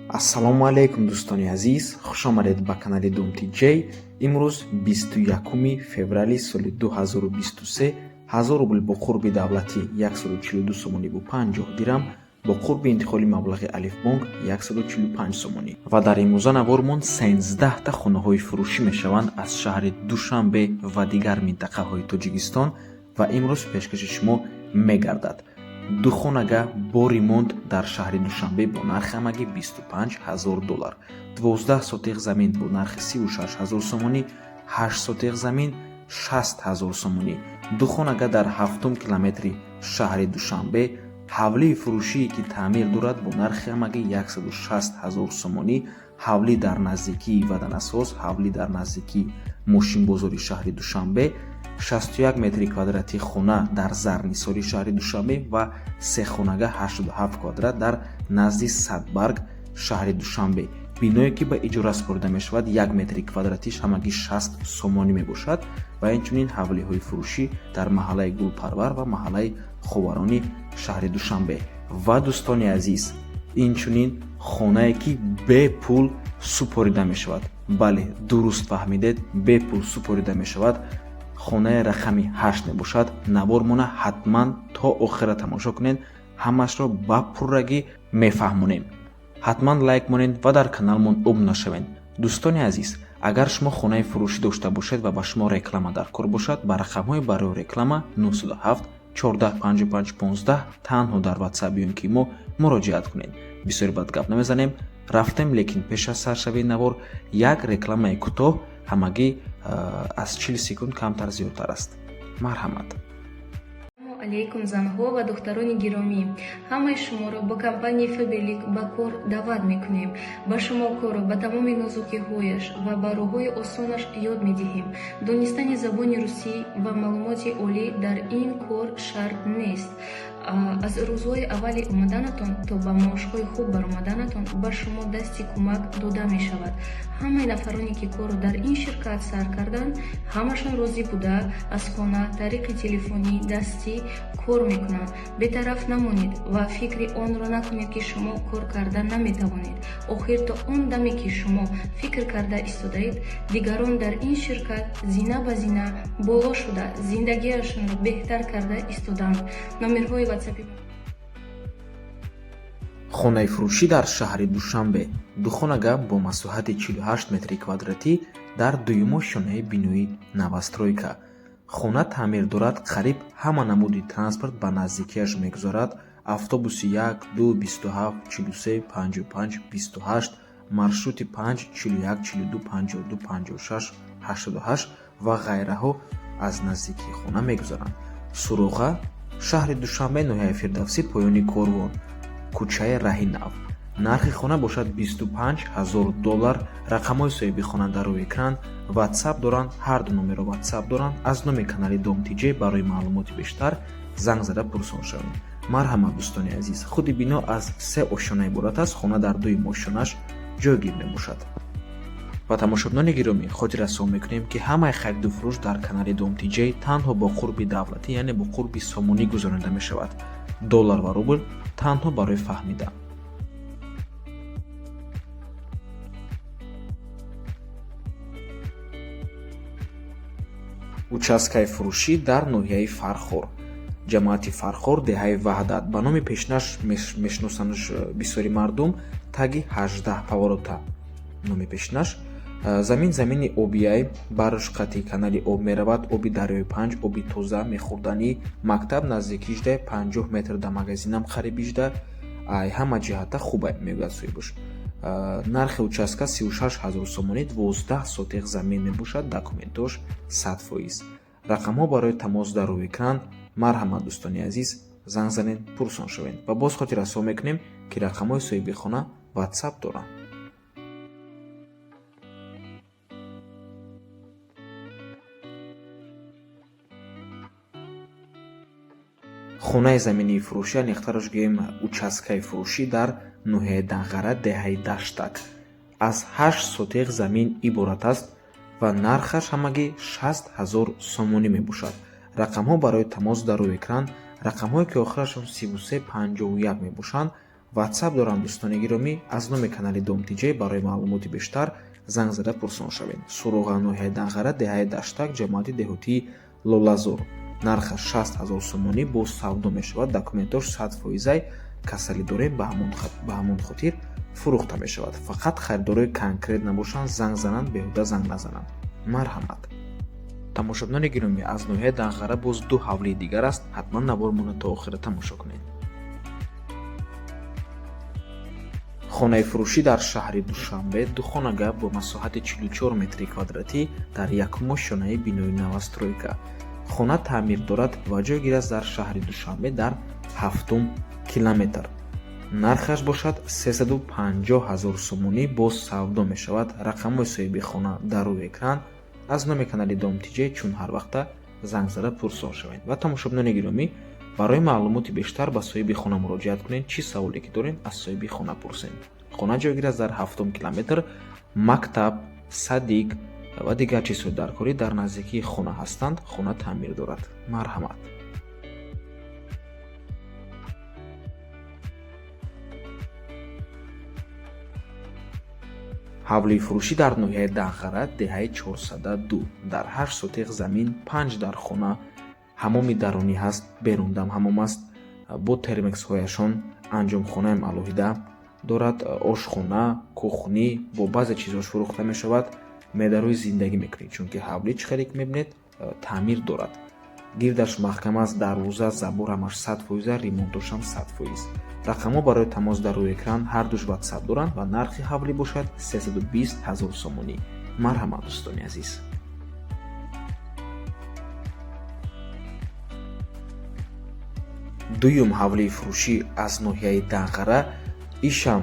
Ассалому алайкум, дӯстони азиз, хушомадед ба канали Дом Тиҷей. Имрӯз 21 феврали соли 2023. 1000 рубл бо қурби давлатӣ 142 сомонӣ бу 50 дирам, бо қурби интиқоли маблағи Алифбонк 145 сомонӣ. Ва дар имрӯза навормон 13та хонаҳои фурӯшӣ мешаванд аз шаҳри Душанбе ва дигар минтақаҳои Тоҷикистон ва имрӯз пешкаши шумо мегардад. Ду хонага бо ремонт дар шаҳри Душанбе бо нархи ҳамагӣ 25 ҳазор доллар, 12 сотих замин бо нархи 36 ҳазор сомонӣ, 8 сотих замин 60 ҳазор сомонӣ, ду хонага дар ҳафтум километри шаҳри Душанбе, ҳавлии фурӯшие, ки таъмир дорад, бо нархи ҳамагӣ 160 ҳазор сомонӣ, ҳавлӣ дар наздикии Ваданасоз, ҳавлӣ дар наздикии мошинбозори шаҳри Душанбе, 61 метри квадратӣ хона дар Зарнисори шаҳри Душанбе ва сехонага 87 квадрат дар назди Садбарг шаҳри Душанбе. Биное, ки ба иҷора супорида мешавад, як метри квадратиш ҳамагӣ 60 сомонӣ мебошад ва инчунин ҳавлиҳои фурӯшӣ дар маҳаллаи Гулпарвар ва маҳаллаи Ховарони шаҳри Душанбе. Ва, дӯстони азиз, инчунин хонае, ки бепул супорида мешавад. Бале, дуруст фаҳмидед, бепул супорида мешавад. Хонаи рақами 8 мебошад. Навормона ҳатман то охира тамошо кунед, ҳамашро ба пуррагӣ мефаҳмонем. Ҳатман лайк монед ва дар каналмон обуна шавед. Дӯстони азиз, агар шумо хонаи фурӯшӣ дошта бошед ва ба шумо реклама дар кор бошад, ба рақамҳои барои реклама 907 14 55 15 танҳо дар Ватсап ё ин ки мо муроҷиат кунед. Бисёри бад гап намезанем, рафтем. Лекин пеш аз саршавии навор як рекламаи кӯтоҳ, ҳамагӣ аз 40 секунд камтар зиёдтар аст. Марҳамат. Алейкум, занҳо ва духтарони гиромӣ! Ҳамаи шуморо ба компанияи Фаберлик ба кор даъват мекунем. Ба шумо корро ба тамоми нозукиҳояш ва ба роҳҳои осонаш ёд медиҳем. Донистани забони русӣ ва маълумоти олӣ дар ин кор шарт нест. Аз рӯзҳои аввали омаданатон то ба маошҳои хуб баромаданатон ба шумо дасти кӯмак дода мешавад. Ҳамаи нафароне, ки корро дар ин ширкат сар карданд, ҳамашон розӣ буда, аз хона тариқи телефонӣ дастӣ кор мекунанд. Бетараф намонед ва фикри онро накунед, ки шумо кор карда наметавонед. Охир то он даме, ки шумо фикр карда истодаед, дигарон дар ин ширкат зина ба зина боло шуда, зиндагиашонро беҳтар карда истодаанд. Номерҳои ватсапи Хонаи фурӯшӣ дар шаҳри Душанбе, духонага бо масоҳати 48 метри квадратӣ дар дуюм ошёнаи бинои новостройка. Хона таъмир дорад, қариб ҳама намуди транспорт ба наздикиаш мегузарад: автобуси 1, 2, 27, 43, 55, 28, маршрути 5, 41, 42, 52, 56, 88 ва ғайраҳо аз наздикии хона мегузаранд. Суроға: шаҳри Душанбе, ноҳияи Фирдавсӣ, поёни Корвон, кӯчаи Раҳи Нав. Нархи хона бошад 25 ҳазор доллар. Рақамҳои соҳиби хона дар рӯи экран, Ватсап доранд, ҳарду номеро Ватсап доранд. Аз номи канали Дом Тиҷей барои маълумоти бештар занг зада пурсон шавед. Марҳамат, дӯстони азиз. Худи бино аз се ошёна иборат аст, хона дар дуюм ошёнаш ҷойгир мебошад. Ва, тамошобинони гиромӣ, хотиррасон мекунем, ки ҳамаи хариду фурӯш дар канали Дом Тиҷей танҳо бо қурби давлатӣ, яъне бо қурби сомонӣ гузаронида мешавад. Доллар ва рубл танҳо барои фаҳмидан. Участкаи фурӯшӣ дар ноҳияи Фархор, ҷамоати Фархор, деҳаи Ваҳдат, ба номи пешинаш мешиносанаш бисёри мардум, таги 18 поворота номи пешинаш. Замин замини обияй, барш қати канали об меравад, оби дарёи Панҷ, оби тоза мехӯрданӣ. Мактаб наздикижда, 50 метр да магазинам қарибижда, ай ҳама ҷиҳата хубай, мегӯяд соҳибуш. Нархи участка 36 ҳазор сомонӣ, 12 сотих замин мебошад, документош 100%. Рақамҳо барои тамос дар рӯи экран. Марҳамат, дӯстони азиз, занг занед, пурсон шавед. Ва боз хотиррасон мекунем, ки рақамҳои соҳиби хона Ватсап доранд. Хонаи заминии фурӯшӣ, аниқтараш гӯем, участкаи фурӯшӣ дар ноҳияи Данғара, деҳаи Даштак, аз 8 сотих замин иборат аст ва нархаш ҳамагӣ 60 ҳазор сомонӣ мебошад. Рақамҳо барои тамос дар рӯи экран. Рақамҳое, ки охирашон 33 51 мебошанд, WhatsApp доранд дӯстони гиромӣ. Аз номи канали Дом ТиJ барои маълумоти бештар занг зада пурсон шавед. Суроға: ноҳияи Данғара, деҳаи Даштак, ҷамоати деҳотии Лолазор. Нархаш 60 ҳазор сомонӣ, боз савдо мешавад. Документош 100%-ай, касалӣ дорем, ба ҳамон хотир фурӯхта мешавад. Фақат харидорои конкрет набошанд, занг зананд, беҳуда занг назананд. Марҳамат. Тамошобинони гиромӣ, аз ноҳияи Данғара боз ду ҳавлии дигар аст. Ҳатман навормонро то охира тамошо кунед. Хонаи фурӯшӣ дар шаҳри Душанбе, духонага бо масоҳати 44 метри квадратӣ дар якум ошёнаи бинои новостройка. Хона таъмир дорад ва ҷойгир аст дар шаҳри Душанбе, дар ҳафтум километр. Нархаш бошад 350 ҳазор сомонӣ, боз савдо мешавад. Рақамҳои соҳиби хона дар рӯи экран. Аз номи канали Дом ТиJ чун ҳар вақта занг зада пурсон шавед. Ва тамошобинони гиромӣ, барои маълумоти бештар ба соҳиби хона муроҷиат кунед. Чӣ саволе ки доред, аз соҳиби хона пурсед. Хона ҷойгир аст дар ҳафтум километр. Мактаб, садик ва дигар чизҳои даркорӣ дар наздикии хона ҳастанд. Хона таъмир дорад. Марҳамат. Ҳавлии фурӯшӣ дар ноҳияи Данғара, деҳаи 402, дар 8 сотиқ замин, 5 дар хона, ҳамоми дарунӣ ҳаст, берундам ҳамом аст, бо термексҳояшон, анҷомхонаам алоҳида дорад, ошхона, кухни бо баъзе чизҳош фурӯхта мешавад. Медарои зиндагӣ мекунед, чунки ҳавлӣ, чӣ хеле ки мебинед, таъмир дорад. Гирдаш маҳкам аст, дарвоза, забор ҳамаш 100%, ремонтошам 100%. Рақамҳо барои тамос дар рӯи экран, ҳардуш WhatsApp доранд ва нархи ҳавлӣ бошад 320 ҳазор сомонӣ. Марҳамат, дӯстони азиз. Дуюм ҳавлии фурӯшӣ аз ноҳияи Данғара, ишам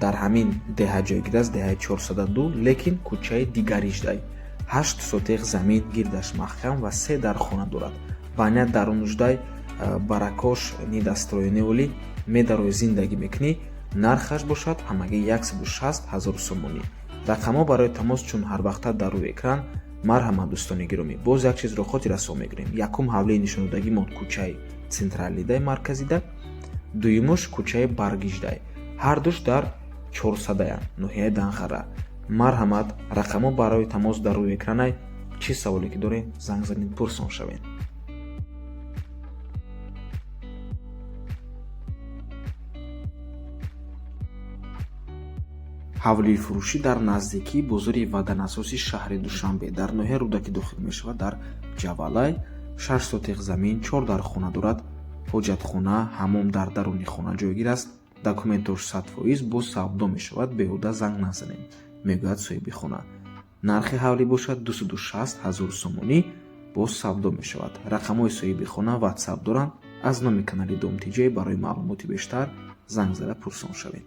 дар ҳамин деҳа ҷойгир аст, деҳаи 402, лекин кӯчаи дигариждай. 8 сотиқ замин, гирдаш маҳкам ва се дар хона дорад. Баня дарунуждай, баракош недостроенный оли, медарои зиндагӣ мекунӣ. Нархаш бошад ҳамагӣ 160 ҳазор сомонӣ. Рақамҳо барои тамос чун ҳар вақта дар рӯи экран. Марҳамат, дӯстони гиромӣ. Боз як чизро хотиррасон мекунем: якум ҳавлии нишондодагимон кӯчаи централидай, марказида, дуюмуш кӯчаи Баргиждай, ҳардуш дар чорсадаянд, ноҳияи Данғара. Марҳамат, рақамҳо барои тамос дар рӯи экранай. Чӣ саволе ки доред, занг занед, пурсон шавед. Ҳавлии фурӯшӣ дар наздикии бозори Ваданасоси шаҳри Душанбе, дар ноҳияи Рӯдакӣ дохил мешавад, дар Ҷавалай, 6 сотиқ замин, 4 дар хона дорад, ҳоҷатхона, ҳамом дар даруни хона ҷойгир аст. Документош 100%, боз савдо мешавад, беҳуда занг назанед, мегӯяд соҳиби хона. Нархи ҳавлӣ бошад 260 ҳазор сомонӣ, боз савдо мешавад. Рақамҳои соҳиби хона WhatsApp доранд. Аз номи канали Дом ТиJ барои маълумоти бештар занг зада пурсон шавед.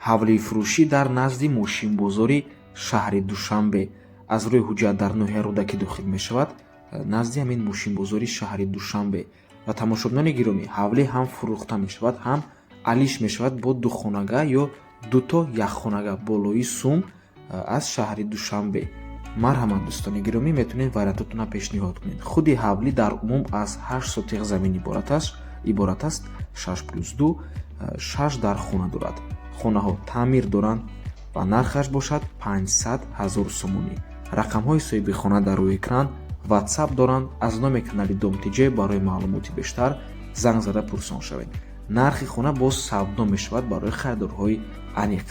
Ҳавлии фурӯшӣ дар назди мошинбозори шаҳри Душанбе, аз рӯи ҳуҷҷат дар ноҳияи Рӯдакӣ дохил мешавад, назди ҳамин мошинбозори шаҳри Душанбе. Ва тамошобинони гиромӣ, ҳавлӣ ҳам фурӯхта мешавад, ҳам алиш мешавад бо духонага ё дуто якхонага болои сум аз шаҳри Душанбе. Марҳамат, дӯстони гиромӣ, метавонед вариантотонро пешниҳод кунед. Худи ҳавлӣ дар умум аз 8 сотиқ замин иборат аст, 6+2, 6 дар хона дорад. Хонаҳо таъмир доранд ва нархаш бошад 500 ҳазор сомонӣ. Рақамҳои соҳиби хона дар рӯи экран, WhatsApp доранд. Аз номи канали Дом ТиJ барои маълумоти бештар занг зада пурсон шавед. Нархи хона боз савдо мешавад барои харидорҳои аниқ.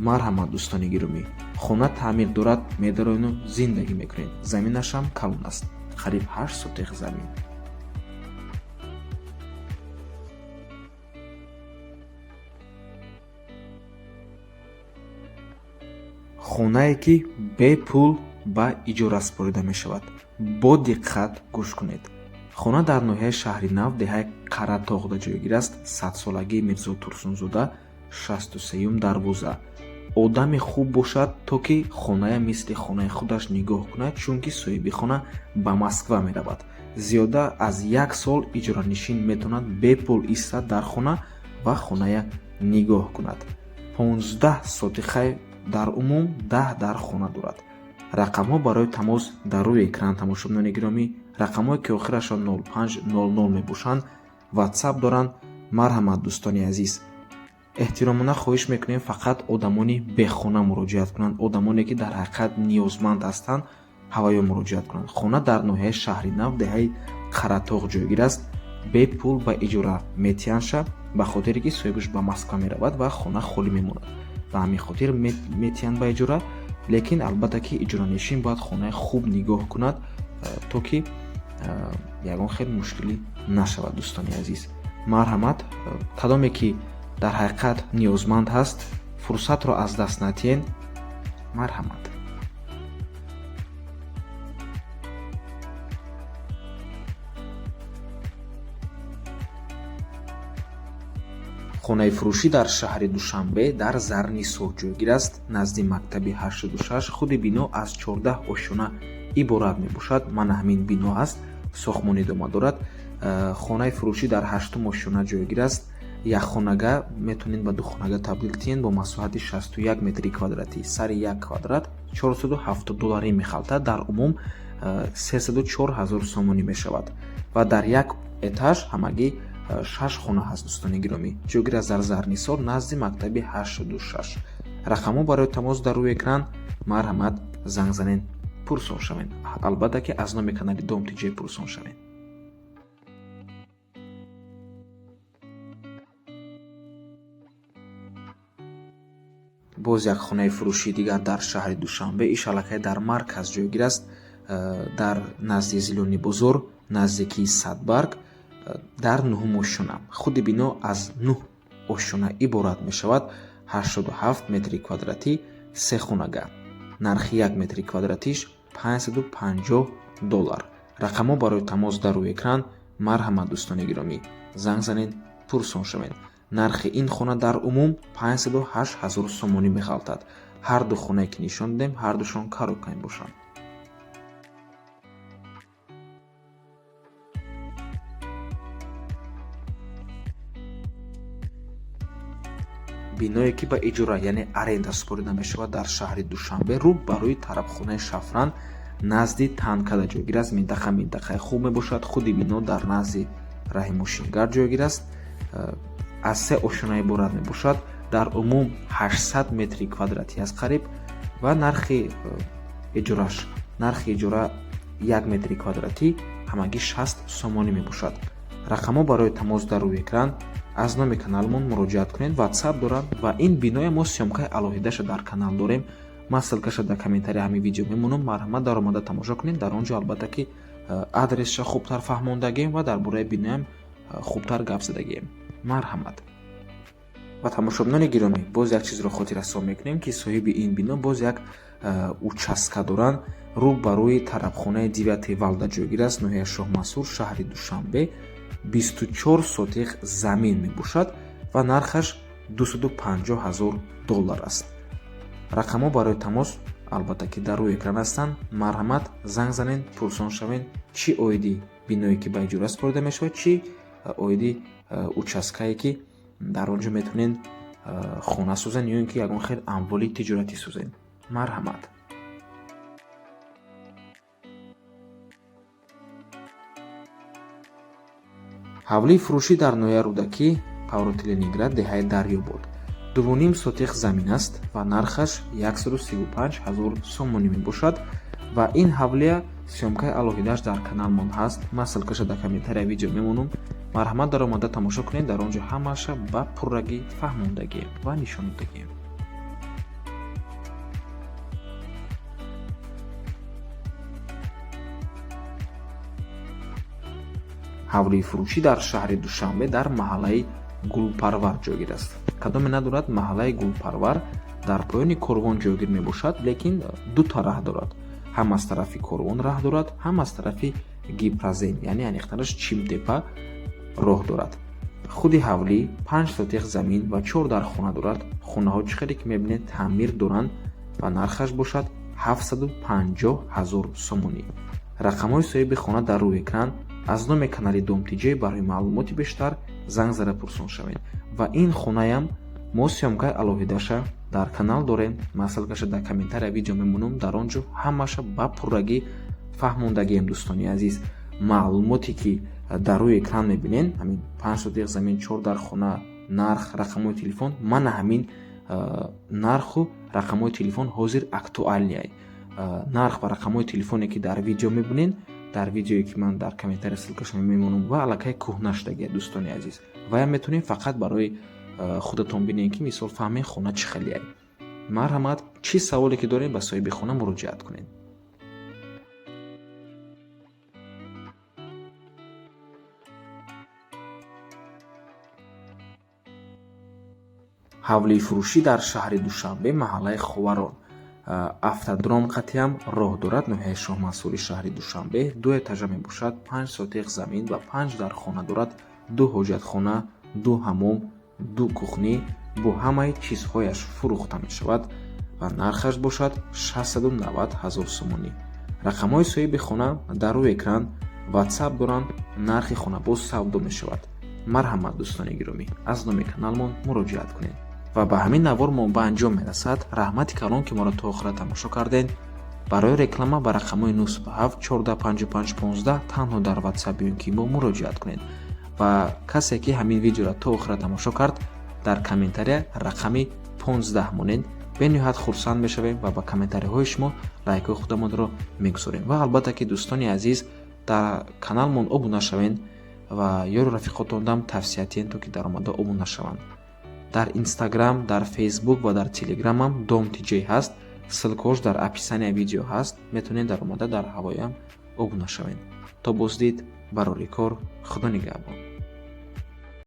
Марҳамат, дӯстони гиромӣ. Хона таъмир дорад, медароену зиндагӣ мекунед. Заминашам калон аст, қариб 8 сотиқ замин. Хонае ки бепул ба иҷора супорида мешавад. Бо диққат гӯш кунед. Хона дар ноҳияи Шаҳри Нав, деҳаи Қаратоғда ҷойгир аст, садсолагии Мирзо Турсунзода, 63-юм дарвоза. Одами хуб бошад, то ки хоная мисли хонаи худаш нигоҳ кунад, чунки соҳиби хона ба Москва меравад. Зиёда аз як сол иҷоранишин метавонад бепул истад дар хона ва хоная нигоҳ кунад. 15 сотихай дар умум, 10 дар хона дорад. Рақамҳо барои тамос дар рӯи экран, тамошобинони гиромӣ. Рақамҳое ки охирашон 0500 мебошанд, WhatsApp доранд. Марҳамат, дӯстони азиз, эҳтиромона хоҳиш мекунем, фақат одамони бехона муроҷиат кунанд, одамоне ки дар ҳақиқат ниёзманд ҳастанд, ҳаваё муроҷиат кунанд. Хона дар ноҳияи Шаҳри Нав, деҳаи Қаратоғ ҷойгир аст. Бепул ба иҷора метиҳанд, ба хотире ки соҳибаш ба Москва меравад ва хона холӣ мемонад. Ба ҳамин хотир метиҳанд ба иҷора, лекин албатта ки иҷоранишин бояд хонаи хуб нигоҳ кунад, то ки ягон хел мушкилӣ нашавад. Дӯстони азиз, марҳамат, кадоме ки дар ҳақиқат ниёзманд ҳаст, фурсатро аз даст надиҳед. Марҳамат. Хонаи фурӯшӣ дар шаҳри Душанбе дар Зарнисор ҷойгир аст, назди мактаби 86. Худи бино аз 14 ошёна иборат мебошад. Мана ҳамин бино аст, сохтмон идома дорад. Хонаи фурӯшӣ дар ҳаштум ошёна ҷойгир аст. Якхонага, метавонед ба духонага табдил диҳед, бо масоҳати 61 метри квадратӣ. Сари як квадрат 470 долларӣ мехалтад, дар умум 304 ҳазор сомонӣ мешавад ва дар як этаж ҳамагӣ шаш хона ҳаст. Дӯстони гиромӣ, ҷойгир аст дар Зарнисор, назди мактаби 86. Рақамҳо барои тамос дар рӯи экран. Марҳамат, занг занед, пурсон шавед. Албатта ки аз номи канали Дом Тҷ пурсон шавед. Боз як хонаи фурӯшии дигар дар шаҳри Душанбе. Иш аллакай дар марказ ҷойгир аст, дар назди Зелёный бозор, наздикии Садбарг, дар нуҳум ошёна. Худи бино аз нӯҳ ошёна иборат мешавад, 87 метри квадратӣ, се хонага. Нархи як метри квадратиш 550 доллар. Рақамҳо барои тамос дар рӯи экран. Марҳамат, дӯстони гиромӣ, занг занед, пурсон шавед. Нархи ин хона дар умум 508 ҳазор сомонӣ меғалтад. Ҳар ду хонае ки нишон додем, ҳардушон коробка мебошанд. Биное ки ба иҷора, яъне аренда супорида мешавад, дар шаҳри Душанбе, рӯ ба рӯи тарабхонаи Шафран, назди танкада ҷойгир аст. Минтақа минтақаи хуб мебошад. Худи бино дар назди раҳи мошингард ҷойгир аст. Аз се ошёна иборат мебошад, дар умум 800 метри квадратӣ аст қариб ва нархи иҷораш, нархи иҷора як метри квадратӣ ҳамагӣ 60 сомонӣ мебошад. Рақамҳо барои тамос дар рӯи экран. Аз номи каналмон муроҷиат кунед, WhatsApp дорад ва ин биное мо съёмка и алоҳидаша дар канал дорем. Ман ссылка ша дар комментария ҳамин видео мемонам. Марҳамат, даромада тамошо кунед. Дар он ҷо албатта ки адресша хубтар фаҳмондагием ва дар бораи биноям хубтар гап задагием. Марҳамат. Ва тамошобинони гиромӣ, боз як чизро хотиррасон мекунем, ки соҳиби ин бино боз як участка доранд, рӯ ба рӯи тарабхонаи Девятый вал да ҷойгир аст, ноҳияи Шоҳмансур, шаҳри Душанбе. 24 сотих замин мебошад ва нархаш 250 ҳазор доллар аст. Рақамҳо барои тамос албатта ки дар рӯи экран ҳастанд. Марҳамат, занг занед, пурсон шавед, чӣ оиди биное ки ба иҷора супорида мешавад, чӣ оиди участка е ки дар он ҷо метавонед хона созед ё ин ки ягон хел амволи тиҷоратӣ созед. Марҳамат. Ҳавлии фурӯшӣ дар ноҳияи Рӯдакӣ, повороти Ленинград, деҳаи Дарёбод, 2,5 сотих замин аст ва нархаш 135 ҳазор сомонӣ мебошад. Ва ин ҳавлия съёмка и алоҳидааш дар каналмон ҳаст. Ман ссылка ша дар комментария видео мемонам. Марҳамат, даромада тамошо кунед. Дар он ҷо ҳамаша ба пуррагӣ фаҳмондагием ва нишон додагием. Ҳавлии фурӯшӣ дар шаҳри Душанбе дар маҳаллаи Гулпарвар ҷойгир аст. Кадоме надорад, маҳаллаи Гулпарвар дар поёни Корвон ҷойгир мебошад, лекин дута раҳ дорад: ҳам аз тарафи Корвон раҳ дорад, ҳам аз тарафи Гипрозем, яъне аниқтараш Чимтепа роҳ дорад. Худи ҳавлӣ 5 сотих замин ва чор дар хона дорад. Хонаҳо, чӣ хеле ки мебинед, таъмир доранд ва нархаш бошад 750 ҳазор сомонӣ. Рақамҳои соҳиби хона дар рӯи экран. Аз номи канали Дом Тҷ барои маълумоти бештар занг зада пурсон шавед. Ва ин хонаям мо съёмка и алоҳидаша Дар канал дорем, ман ссылкаша дар комментария видео мемонам, дар он ҷо ҳамаша ба пуррагӣ фаҳмондагием. Дӯстони азиз, маълумоте ки дар рӯи экран мебинен, ҳамин 5 сотих замин, 4 дар хона, нарх, рақамҳои телефон, мана ҳамин нарху рақамҳои телефон ҳозир актуальный. Нарх ва рақамҳои телефоне ки дар видео мебинен, дар видеое ки ман дар комментария ссылкаша мемонам, ва аллакай кӯҳна шудагия, дӯстони азиз. Вая метавонем фақат барои худатон бинем, ки мисол фаҳмем хона чӣ хелияй. Марҳамат, чӣ саволе ки дорем, ба соҳиби хона муроҷиат кунед. Ҳавлии фурӯшӣ дар шаҳри Душанбе, маҳаллаи Ховарон, автодром қатъиам роҳ дорад, ноҳияи Шоҳмансури шаҳри Душанбе, ду этажа мебошад, 5 сотих замин ва 5 дар хона дорад, ду ҳоҷатхона, ду ҳамом, ду кухни бо ҳамаи чизҳояш фурӯхта мешавад ва нархаш бошад 690 ҳазор сомонӣ. Рақамҳои соҳиби хона дар рӯи экран, ватсап доранд, нархи хона боз савдо мешавад. Марҳамат, дӯстони гиромӣ, аз номи каналмон муроҷиат кунед. Ва ба ҳамин навор мо ба анҷом мерасад. Раҳмати калон, ки моро то охира тамошо кардед. Барои реклама ба рақамҳои 97 14 55 15 танҳо дар ватсап ё ки мо муроҷиат кунед. Ва касе ки ҳамин видеоро то охира тамошо кард, дар комментария рақами 15 монед, бениҳоят хурсанд мешавем ва ба комментариҳои шумо лайкҳои худамонро мегузорем. Ва албатта ки, дӯстони азиз, дар каналмон обуна шавед ва ёру рафиқотондам тавсия диҳед, то ки даромада обуна шаванд. Дар Инстаграм, дар Фейсбук ва дар Телеграмам Дом Тиҷей ҳаст, ссылкаош дар описания видео ҳаст, метавонед даромада дар ҳавоям обуна шавед. То боздид, барори кор, Худо нигаҳбон.